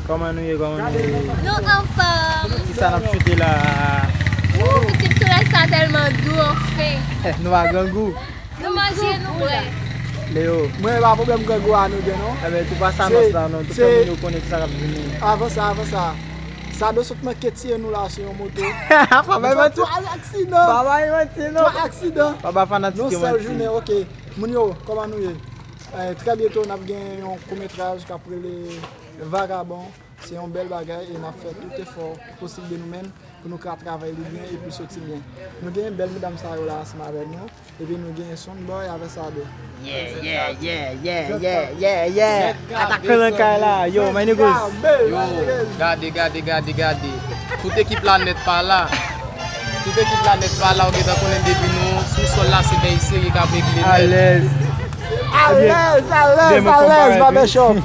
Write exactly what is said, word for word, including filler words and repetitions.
Kòman nou ye, kòman nou ye? Nou anfòm. Kisa n ap choute la? Wou, pitit krèy sa tèlman dou, anfen. Nou pa grangou. Nou manje, nou bwè. Leo. Mwen, pa pwoblèm grangou a nou gen, non. Enben, tou pa sa anons la, non. Tout moun yo konnen kisa k ap vini. Avan sa, avan sa. Sado sot manke tiye nou la sou yon moto. Pa bay manti. Twa aksidan. Pa bay manti, non. Twa aksidan. Pa ba fanatik yo manti. Yon sèl jounen, ok. Moun yo, kòman nou ye? Eh, trè byento, n ap gen yon koumètraj k ap rele Vagabon. Se yon bèl bagay e n ap fè tout efò posib de nou menm pou nou ka travay li byen epi soti byen. Nou gen bèl medam sa yo la ansanm avèk nou epi nou gen Soundboy avèk Sado. Yeah, yeah, yeah, yeah, yeah, yeah, yeah. Atak nan kay la. Yo, my niggas. Yo, gade, gade, gade, gade. Tout ekip la nèt pa la. Tout ekip la nèt pa la, ou gentan konnen depi nou sou sòl la, se bèy serye k ap regle nèt. Alèz. Alèz, alèz, alèz, Barbershop.